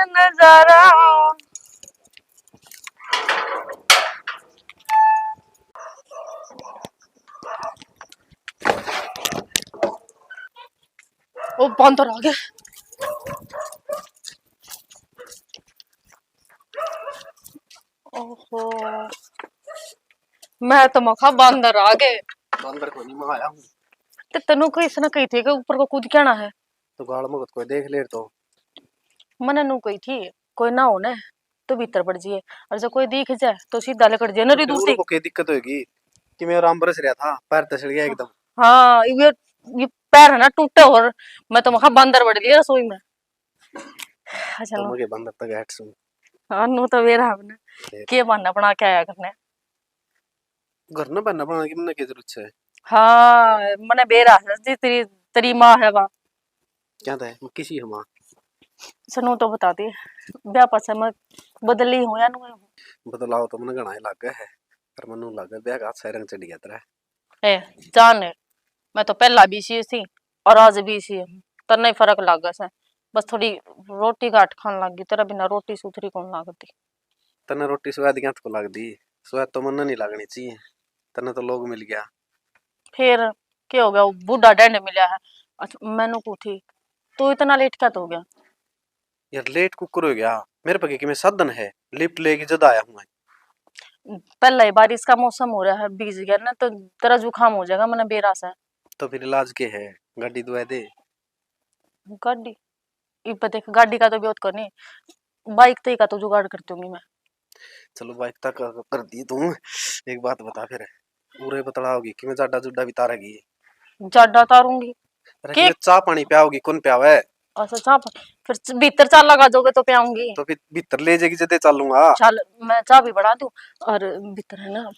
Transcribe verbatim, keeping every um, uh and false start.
नजारा। ओ बंदर आ गए। ओहो, मैं तो मखा बंदर आ गए। बंदर को नहीं, मैं आया हूँ। ते तनु को इसने कही थी कि ऊपर को कूद के आना है। तो गाल में कोई देख ले तो। मने नू कही थी, कोई ना हो ना तो भीतर पड़ जाइए, और जो कोई दिख जाए तो सीधा लकड़ जाए ना री दूर से। को क्या दिक्कत होगी कि मैं आराम बरस रहा था, पैर तसल गया एकदम। हाँ, ये, ये पैर है ना टूटे, और मैं तो मखा बंदर बड़ लिया रसोई में। अच्छा, तो लो। मुझे बंदर तक हट सुन। हाँ, नू तो बेरा हमने फिर? के बहाना बना के आया करने। घर ना बहाना बनाने की मन्ने की जरूरत है? हाँ, मने बेरा है जी, तेरी, तेरी माँ है वा। क्या था? मैं किसी हूँ माँ? सनू तो बता दे, ब्याह पाछे मैं बदली हूँ या नू हूँ? बदलाव तो मने घणा ही लागे है, पर मन्नू लागे ब्याह का अच्छा रंग चढ़ गया तेरा। ए, जान, मैं तो पहला भी इसी थी और आज भी इसी हूँ। तन्ने ही फर्क लागे से, बस थोड़ी रोटी घाट खान लग गई, तेरा बिना रोटी सुथरी कौन लागती। तन्ने रोटी स्वाद क्या को लागती? स्वाद तो मन्ने नहीं लागनी चाहिए, तन्ने तो लोग मिल गया। फिर के हो गया, वो बूढ़ा डैंड मिला है। अच्छा, मैनू कू थी, तू इतना लेट क्या तो हो गया? यार, लेट कुकर हो गया, मेरे पे किमें साधन है? लिफ्ट लेके जद आया हूँ मैं। पहला ही बारिश का मौसम हो रहा है, भीज गया ना तो तेरा जुकाम हो जाएगा, मने बेरा से। तो फिर इलाज के है? गाड़ी दुआ दे। गाड़ी? इब देख, गाड़ी का तो ब्योत कोनी, बाइक तई का तो जुगाड़ कर दूंगी मैं। चलो, बाइक तक कर दी तू। एक बात बता फिर, उरे बतला होगी कि मैं जाडा जुड्डा भी तारेगी? जाडा तारूंगी। अरे, के? कि मैं चाह पानी प्याओगी, कौन प्यावे? अच्छा, चाह पा-, फिर च-, भीतर चाह लगा दोगे तो प्याऊंगी। तो फिर भीतर ले जाएगी जदे चालूंगा। चल, मैं चाह भी बना दूं और भीतर है ना,